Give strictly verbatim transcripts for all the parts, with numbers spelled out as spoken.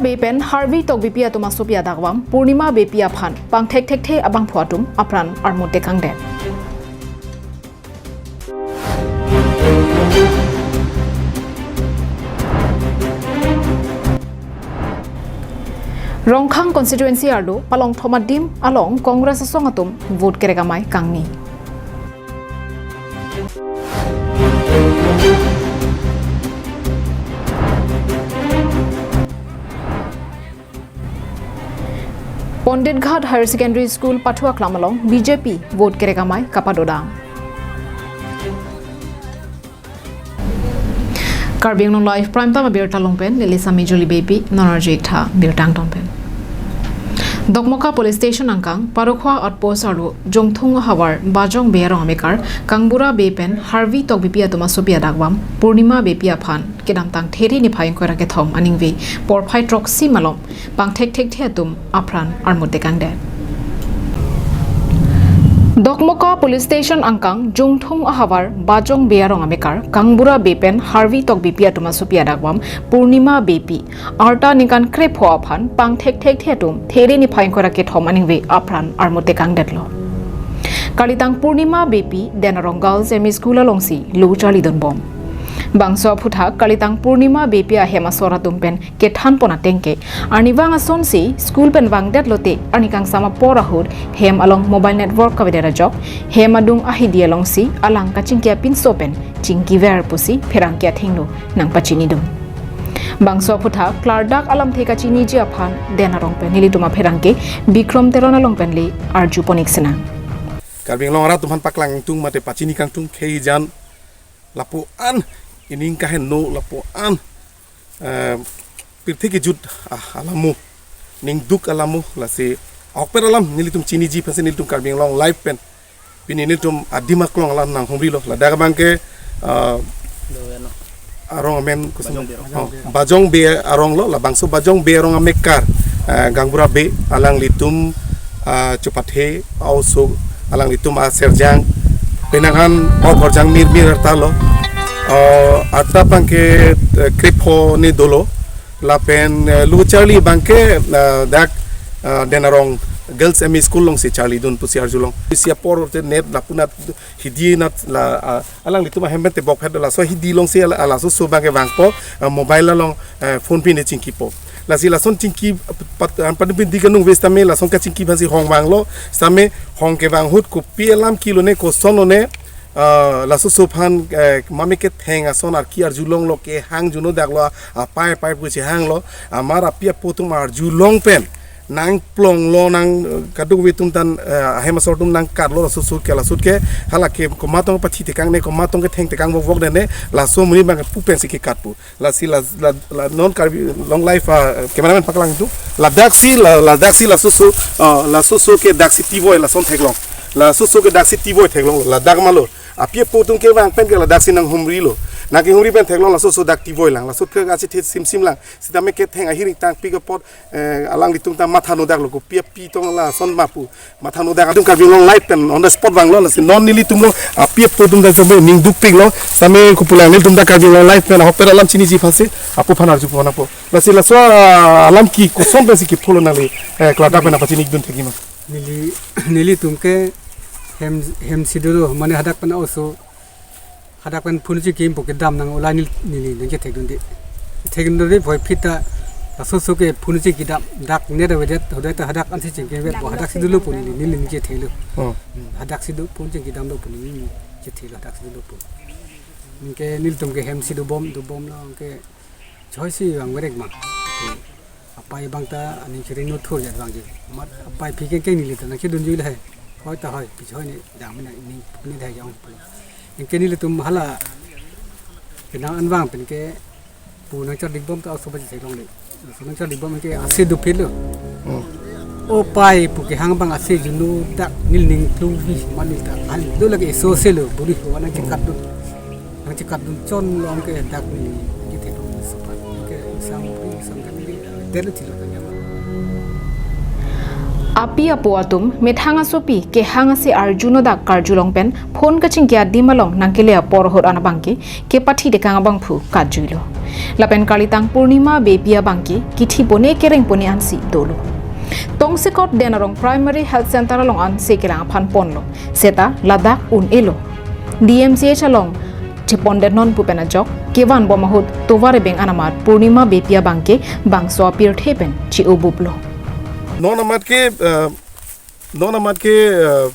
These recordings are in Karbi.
Bey pen Harvi Tokbipi atum asopi adakvam Purnima Beypi aphan pangthek thekthe abangphu atum apran armut tekangdet. Rongkhang constituency arlo palong thom adim along Congress asong atum vote kerek amei kangni. Pandit Ghat Higher Secondary School pathu aklam along B J P vote kerek amei kapadodang. Karbi Anglong Live Prime Time abirta along pen neli Sami Juli Beypi, non arju ik tha birta angton pen. Dokmoka Police Station angkang Parokhwa Outpost arlo Jongthung ahavar Bajong Bey arong amekar Kangbura Bey pen Harvi Tokbipi atum asopi adakvam Purnima Beypi aphan kedamtang There niphai ingkoi ra kethom aningve porphai throksi malom pangthek thekthe atum apran armut tekangdet. Dokmoka Police Station angkang Jongthung ahavar Bajong Bey arong amekar Kangbura Bey pen Harvi Tokbipi atum asopi adakvam Purnima Beypi arta ningkan krepho aphan pangthek thekthe atum There niphai ingkoi ra kethom aningve apran armut tekangdetlo. Kalitang Purnima Beypi Den Arong Girls M E School alongsi lo charlidunbom. Bangso aphuthak kalitang Purnima Beypi ahem asor atum pen kethanpon ateng ke arnivang asonsi school pen vangdetlote arni kangsam apor ahut hem along mobile network kavedet ajok hem adung ahidi alongsi alang kachingki apinso pen chingkiver pusi pherangke athengno nangpachinidun. Bangso aphuthak klardak alamthe kachiniji aphan Den Arong pen nelitum apherangke Bikrom Teron along pen le arjuponik sinang. Karbi Anglong arat atum aphan paklang ingtung mate pachini kangtung khei jan lapu-an ining kaheno lapu-an, eh, pirthe kejut, ah, alamo, ningduk alamo, lasi ahokpet alam nelitum chiniji aphansi nelitum Karbi Anglong Live pen pini nelitum adim aklong alam nanghumrilo. Ladak abangke, ah, arong amen koson, Bajong Bey arong. Oh, Bajong Bey arong lo, labangso Bajong Bey arong amekar, ah, Kangbura Bey alanglitum, ah, chepathe a-oso alanglitum aserjang penang an ok horjang mirmir arta lo. Ah, arta abangke, eh, krepho ni dolo. Lapen, eh, lo charli abangke, eh, dak, eh, Den Arong Girls M E School alongsi charlidun pusi arjulong. Isi apor te net lapu nat hidi nat la, ah, alanglitum ahem pen tebok phet laso hidi alongsi ala, laso oso abangke vangpo, eh, mobile along, eh, phone pine chingkipo. Lasi lason chingki pat, ah, pat pin di kanung ves tame lason kachingki aphansi hong vanglo, tame hong kevang ahut kopi alam kilo ne koson lo ne, ah, laso oso aphan, eh, mame ketheng ason arki arjulonglo kehang juno daklo, apai apai pusi hanglo, amar api apo atum arjulong pen nangplonglo nang, eh, kadokave atum tan, eh, ahem asor atum nangkarlo laso oso ke laso ke hala ke komat tong pathi tekang ne komat tong ketheng tekang vokvok ne ne laso amonit abang pu pensi kekat pu. Lasi la, la, la non Karbi Anglong Live, ah, cameraman paklang tu. Ladaksi, la, ladaksi laso oso, ah, laso oso ke daksi tivoi lason theklong. Laso oso ke daksi tivoi theklong. Ladak malo. Api apo atum kevang pen ke ladaksi nanghumrilo. Nangkehumri pen theklong laso oso dak tivoi lang. Laso ke kachithe simsim lang. Sitame ketheng ahir ingtangpik apot, eh, alanglitum ta matha nodak lo kopi api tong lason ma pu. Matha nodak atum Karbi Anglong Live pen on the spot vanglo, lasi non nelitum lo api apo atum ta jobe ningdukpiklo, same kopulang nelitum ta Karbi Anglong Live pen ahokpet alam chiniji aphansi apo aphan arjupo nangpo. Lasi laso, ah, alam ke koson pensi kepho lo nangli, eh, klardak pen nangpachinidun thekji ma? Neli, nelitum ke hem, hem si dolo, mane hadak pen a-oso hadak pen phone chingki pu kedam nang ulai neli, neli nangkethekdunde. Thekdunde puvoiphit ta laso oso ke phone chingki dam dak net avedet, hodai ta hadak ansi chingki vet pu hadaksi dolo pu neli, neli nangkethelo. Oh. Hmm, hadaksi do phone chingki damlo pu neli nangkethelo, hadaksi dolo pu. Anke nelitum ke hem si dobom, dobomlo anke choi si vang verek ma. Apai abang ta aning chering no thur jat vangji. Mat apai aphi kengkeng neli ta nangchedunji lahai. Hoi ta hoi, pi hoi ne dam ne ning ne dai jong pulo. Anke nelitum hala kenang an vang pen ke pu nangchardikbom ta aso baji theklongle. Aso nangchardikbom anke ase dophet lo. Hmm. O pai pu kehang abang ase juno dak neli ning klung vi mane ta an do lake eso se lo buri ho nangchekatdun. Nangchekatdun chonlo anke dak neli nangkethekdun sopan. Anke isang ri isang kan neli delo thilo kan ya. Api apo atum methang asopi kehang ase arjuno dak karjulong pen phone kachingki adim along nangkele apor ahut an abangke kepathi tekang abangphu katjuilo. Lapen kalitang Purnima Beypi abangke kithipone kerengpone ansi dolo. Tongsekot Denarong Primary Health Center along ansi kelang aphan ponlo. Seta ladak un-elo. D M C H along chepondetnon pu pen ajok kevan bom ahut tovar ebeng anamat Purnima Beypi abangke bangso apirthe pen chi-obuplo. Non amat ke, eh, non amat ke, eh,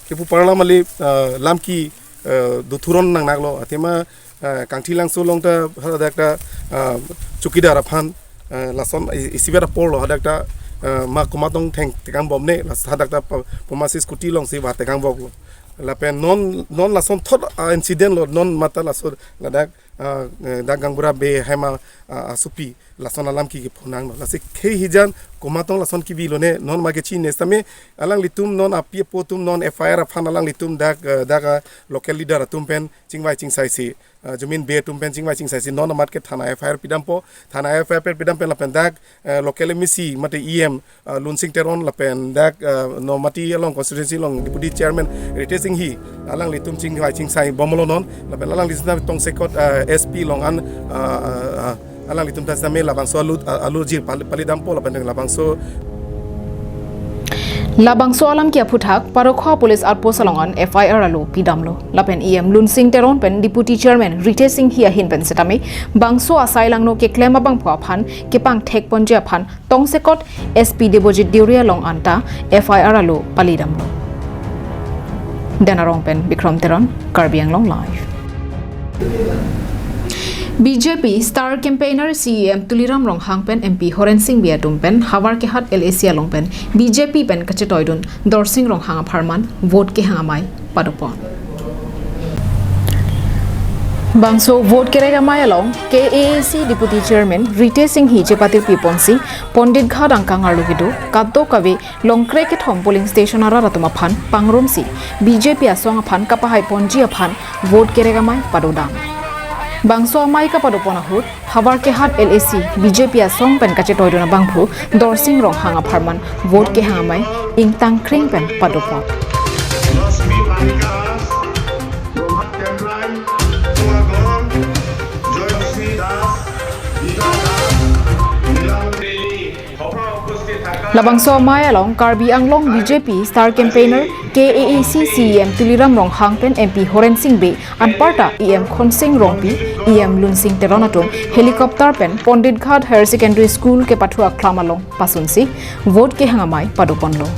kepu parlam ali, eh, lamki, eh, dothuron nangnaklo. Athema, eh, Kangthilangso along ta hadak ta, eh, chowkidar aphan, eh, lason i-, isivet aporlo hadak ta, eh, ma komat tong theng tekang bomne, las hadak ta pa-, pumasi scooty alongsi ba tekang bomlo. Lapen non, non lason thot, ah, incident lo, non mata laso ladak, ah, eh, dak Gangbura Bey Haima, ah, asopi lason alamki kephonanglo. Lasi khei hijan komat tong lason kibilo ne, non ma kechine setame alanglitum non api apo atum non F I R aphan alanglitum dak, eh, dak, ah, local leader atum pen chingvai chingsaisi, ah, Jumin Bey atum pen chingvai chingsaisi non amat ke thana F I R pidampo, thana F I R pen pidam pen lapen dak, eh, local M A C mate E M, ah, Lunsing Teron lapen dak, ah, Nomati along constituency along Deputy Chairman Ritesh Enghi alanglitum chingvai chingsai bomlo non lapen alanglitum Tongsekot, ah, S P along an, ah, ah, ah, alanglitum ta setame labangso alu, ah, alu jir pali, palidampo lapen labangso Labangso alamki aphuthak Parokhowa Police Outpost along an F I R alo pidamlo. Lapen E M Lunsing Teron pen Deputy Chairman Ritesh Enghi ahin pen setame bangso asai langno keklem abangphu aphan kepangthek ponji aphan Tongsekot S P Debojit Deuri along anta F I R alo palidamlo. Denarong pen Bikrom Teron, Karbi Anglong Live. B J P star campaigner C E M Tuliram Ronghang pen M P Horen Sing Bey atum pen Howraghat L A C along pen B J P pen kachetoidun Dorsing Ronghang apharman vote kehang amei padopon. Bangso vote kerek amei along K A A C Deputy Chairman Ritesh Enghi chepatirpi ponsi Pandit Ghat angkang arlo kedo kadokave longkre kethom polling station arat atum aphan pangrumsi B J P asong aphan kapahai ponji aphan vote kerek amei padodam. Bangso amei kapadopon ahut Howraghat L A C B J P asong pen kachetoidun abangphu Dorsing Ronghang apharman vote kehang amei ingtangkring pen padopon. Labangso amei along Karbi Anglong B J P star campaigner K A A C C E M Tuliram Ronghang pen M P Horen Sing Bey anparta E M Khonsing Rongpi, E M Lunsing Teron atum helicopter pen Pandit Ghat Higher Secondary School kepathu aklam along pasunsi vote kehang amei padoponlo.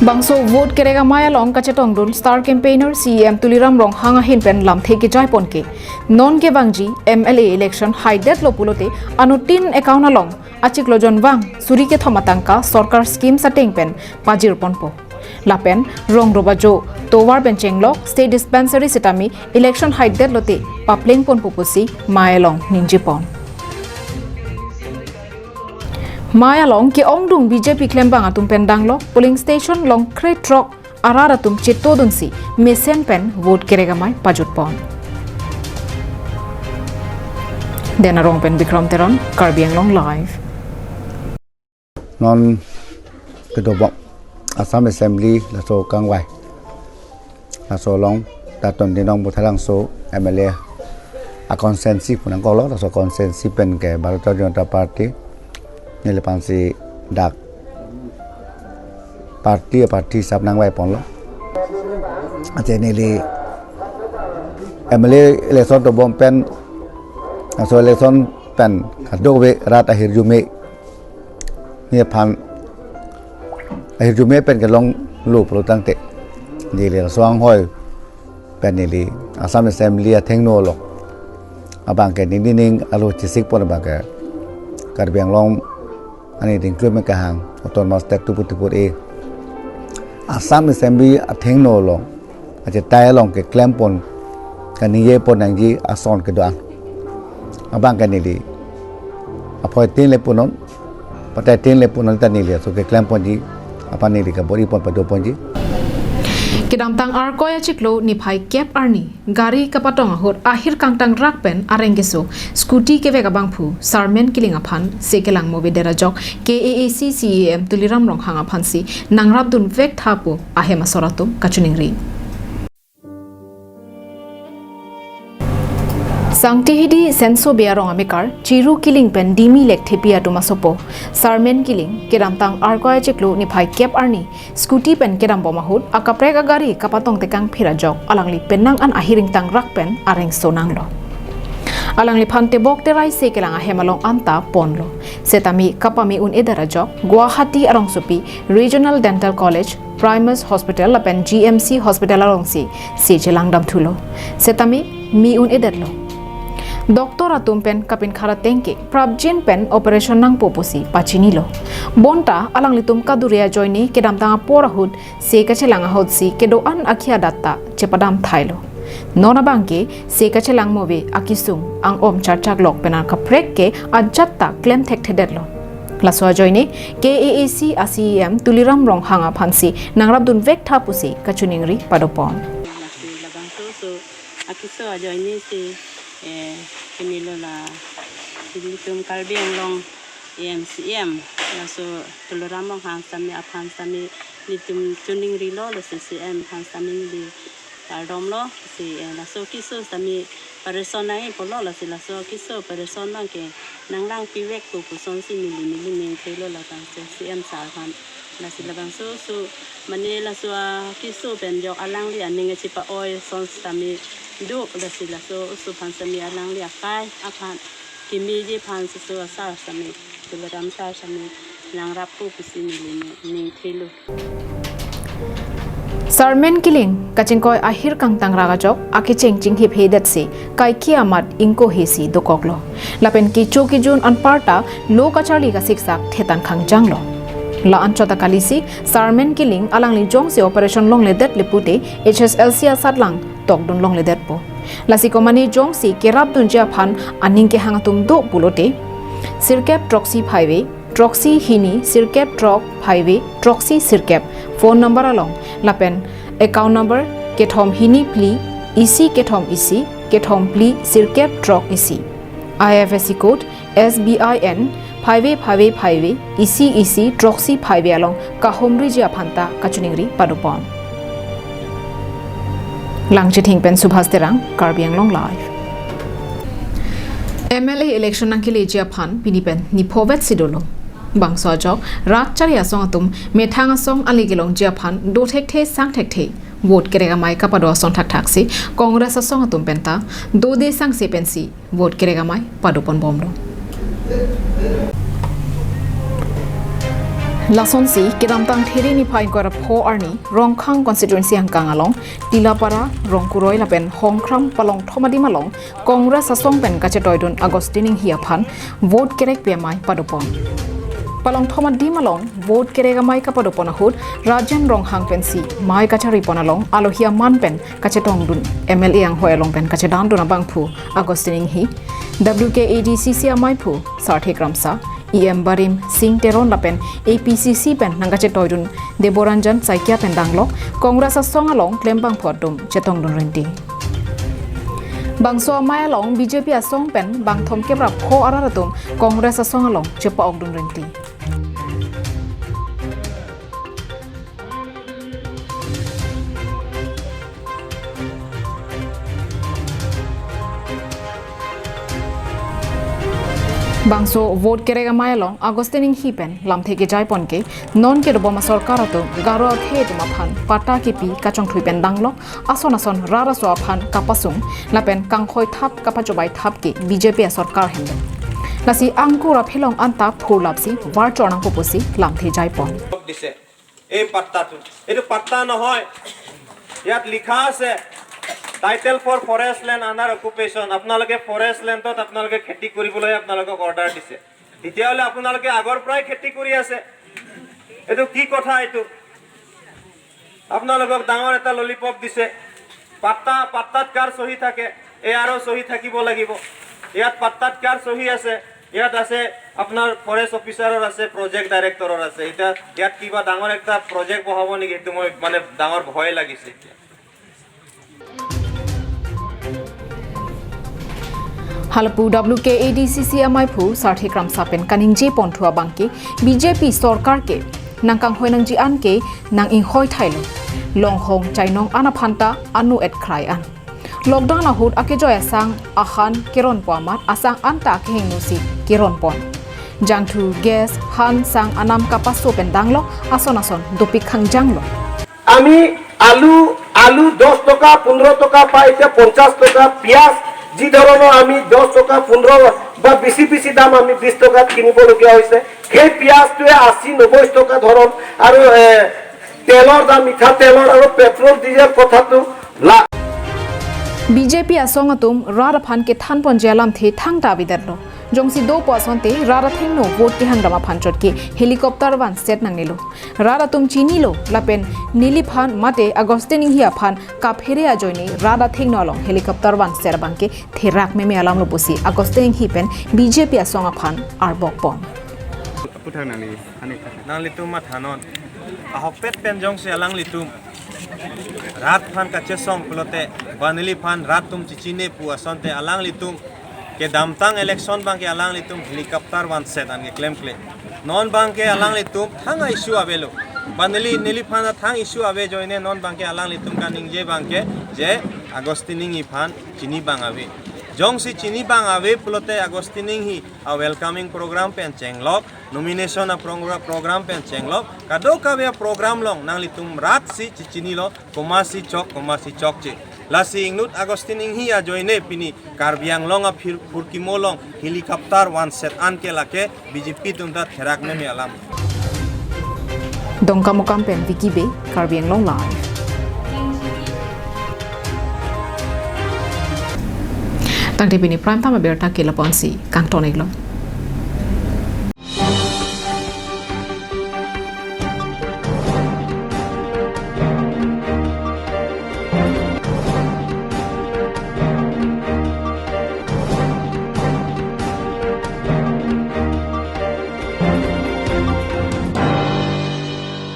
Bangso vote kerek amei along kachetongdun star campaigner C E M Tuliram Ronghang ahin pen lamthe kejai ponke, non kevangji M L A election haidetlo pulote anuttin account along achiklo jonvang suri kethom atangka sorkar schemes ateng pen pajir ponpo. Lapen rong robajo tovar pen chenglok state dispensary setame election haidetlote papleng ponpo pusi amei along ningjepon. Amei along ke-ongdung B J P klembang atum pen danglok polling station longkre throk arat atum chetodunsi mesen pen vote kerek amei pajutpon. Denarong pen Bikrom Teron, Karbi Anglong Live. Non kedobok Assam Assembly laso kangvai. Laso along Daton Dinong Buthalangso M L A a-constituency pu nangkoklo, laso constituency pen ke Bharatiya Janata Party neli aphansi dak party, party sap nangvaiponlo. Ate neli M L A election dobom pen, laso election pen kadokave rat ahirjume nephan ahirjume pen kelonglo pulo tangte, neli laso anghoi pen neli Assam Assembly athengno along abangke neli ning alo chesikpon abangke Karbi Anglong ani dingklum kehang Autonomous State two forty-four A Assam Assembly athengno along achetai along keklempon kaningje pon nangji ason kedo-an. Abangke neli aphoi tin le punon, patai tin le punon ta neli aso keklemponji aphan neli kabor-ipon padoponji. Kedamtang Arkoi achiklo niphai kep arni gari kapatong ahut ahir kangtangrak pen areng keso scooty kevek abangphu Sarmen Killing aphan se kelang movedet ajok K A A C C E M Tuliram Ronghang aphansi nangrapdun vektha pu ahem asor atum kachiningri. Sangtihidi Senso Bey arong amekar Chiru Killing pen Dimi Lekthepi atum asopo Sarmen Killing kedamtang Arkoi achiklo niphai kep arni scooty pen kedambom ahut akaprek agari kapatong tekangphir ajok alangli penang an ahir ingtangrak pen areng sonanglo. Alangliphan tebok terai se kelang ahem along anta ponlo. Setame kapame un-edet ajok Guwahati arongsopi Regional Dental College, Primus Hospital lapen G M C Hospital alongsi se chelangdamthulo. Setame me un-edetlo. Doctor atum pen kapinkhat ateng ke prapjin pen operation nangpo pusi pachinilo. Bonta alanglitum kadure ajoine kedamtang apor ahut se kachelang ahutsi kedo-an akhi adat ta chepadam thailo. Non abangke se kachelang move akisung ang-om charchaklok pen akaprek ke ajat ta klem thekthedetlo. Laso ajoine K A A C a C E M Tuliram Ronghang aphansi nangrapdun vektha pusi kachiningri padopon. Lasi labangso so akiso ajoine si, eh, kemilo la ilitum Karbi Anglong A M C M laso Tuliram Ronghang sitame aphan sitame nelitum chiningrilo, lasi C M aphan sitame neli kardomlo, si, eh, laso kiso sitame operation nangji pulo, lasi laso kiso operation abangke nanglangpivek pu pusonsi neli neli ningthelo labangso C M sir aphan. Lasi labangso so mane laso akiso pen jok alangli aning chepa-oi ason sitame do, lasi laso oso aphan sitame alangli akai aphan kemeji aphan si so sir sitame Tuliram sir sitame nangrappo pusi neli ningthelo. Sarmen Killing kachingkoi ahir kangtangrak ajok akecheng chinghiphedet si kaike amat ingkohesi dokoklo. Lapen kecho kejun anparta lo kacharli kasiksak thetan khangjanglo. La anchot akalisi Sarmen Killing alangli jongsi operation longledet le pute H S L C asatlang tokdun longledetpo. Lasi komane jongsi kerapdunji aphan aning kehang atum do pulote sirkep throksi phaive throksi hini sirkep throk phaive throksi sirkep phone number along lapen account number kethom hini phli isi kethom isi kethom phli sirkep throk isi, I F S C code S B I N phaive phaive phaive isi isi throksi phaive along kahumriji aphan ta kachiningri padopon. Langchithing pen Subhas Terang, Karbi Anglong Live. M L A election nangkeleji aphan pini pen nipho vetsi dolo. Bangso ajok rat chari asong atum methang asong ali kelongji aphan do thekthe sang thekthe vote kerek amei kapado ason thakthaksi Congress asong atum penta dode sangse pensi vote kerek amei padoponbomlo. Lasonsi kedamtang Thiri niphai ingkoi ra pho arni Rongkhang constituency angkang along Tilapara, Rongkuroi lapen Hongkhram palongthom adim along Congress asong pen kachetoidun Augustine Enghi aphan vote kerekpi amei padopon. Palongthom adim along vote kerek amei kapadopon ahut Rajen Ronghang pensi mei kacharipon along alohi aman pen kachetongdun M L A anghoi along pen kachedandun abangphu Augustine Enghi, W K A D C C ameiphu Sarthe Kramsa, E M Barim Sing Teron lapen A P C C pen nangkachetoidun Deboranjan Saikia pen danglok Congress asong along klembangphu atum chetongdun rinti. Bangso amei along B J P asong pen bangthom kep ra pho arat atum Congress asong along chepa-okdun rinti. Bangso vote kerek amei along Augustine Enghi pen lamthe kejaipon ke non kedobom asorkar atum Garo akhei atum aphan patta kepi kachongthui pen danglok ason ason rat aso aphan kapasung lapen kanghoi thap kapachobai thap ke B J P asorkar henlo. Lasi angkur aphelong anta phurlapsi varchor nangpo pusi lamthe jaipon. দিছে এই পাট্টাটো। এইটো পাট্টা নহয়, ইয়াত লিখা আছে title for forest land under occupation। আপোনালোকে ফৰেষ্ট লেণ্ডত আপোনালোকে খেতি কৰিবলৈ আপোনালোকক অৰ্ডাৰ দিছে। তেতিয়াহ'লে আপোনালোকে আগৰ পৰাই খেতি কৰি আছে। এইটো কি কথা এইটো? আপোনালোকক ডাঙৰ এটা ললিপপ দিছে। পাট্টা, পাট্টাত কাৰ চহী থাকে? এ আৰ অ' চহী থাকিব লাগিব। ইয়াত পাট্টাত কাৰ চহী আছে? ইয়াত আছে আপোনাৰ ফৰেষ্ট অফিচাৰৰ আছে, প্ৰজেক্ট ডাইৰেক্টৰৰ আছে। এতিয়া ইয়াত কিবা ডাঙৰ এটা প্ৰজেক্ট বহাব নেকি, সেইটো মই মানে ডাঙৰ ভয় লাগিছে এতিয়া। Halapu W K A D C C amaiphu Sarthe Kramsa pen kaningje ponthu abangke B J P sorkar ke nangkanghoi nangji an ke nang-inghoi thailo. Longhong chainong an aphanta anu et khrai an. Lockdown ahut akejoi asang ahan keronpo amat asang anta kehingno si keronpon. Jangthu gas han sang anam kapaso pen danglo ason ason dopik khangjanglo. আমি আলু আলু দহ টকা, পোন্ধৰ টকা পাই, এতিয়া পঞ্চাশ টকা। পিঁয়াজ যি ধৰণৰ আমি দহ টকা, পোন্ধৰ বা বেছি বেছি দাম আমি বিশ টকাত কিনিবলগীয়া হৈছে, সেই পিঁয়াজটোৱে আশী নব্বৈ টকা ধৰণ। আৰু এ, তেলৰ দাম, মিঠাতেলৰ আৰু পেট্ৰল ডিজেল কথাটো লা- B J P asong atum rat aphan kethanponji alamthe thangta avedetlo. Jongsi dopo asonte rat athengno vote kehangdam aphan chotke helicopter vanset nangnelo. Rat atum chinilo lapen neliphan mate Augustine Enghee aphan kaphere ajoine rat athengno along helicopter vanset abangke therak meme alamlo pusi Augustine Enghee pen B J P asong aphan arbokpon. Puthak nangli, ani puthak. Nanglitum mathanon. Ahokpet pen jongsi alanglitum rat aphan kachesong pulote, ba neliphan rat atum chechine pu asonte alanglitum kedamtang election abangke alanglitum helicopter vanset an keklemkle. Non abangke alanglitum thang issue avelo. Ba neli, neliphan thang issue ave ajoine non abangke alanglitum kaningje abangke je Augustine Enghee aphan chini abang ave. Jongsi chini abang ave pulote Augustine Enghee a welcoming program pen chenglok, nomination a progra-, program pen chenglok, kadokave a program along nanglitum rat si chechinilo, komatsi chok, komatsi chokche. Lasi ingnut Augustine Enghee ajoine pini Karbi Anglong aphir phurkimo along helicopter vanset an ke lake B J P atum ta therak meme alam. Dongkamukam pen Vicky Bey, Karbi Anglong Live. Tangte pini prime time abirta ke lapu-ansi kangton-iklo.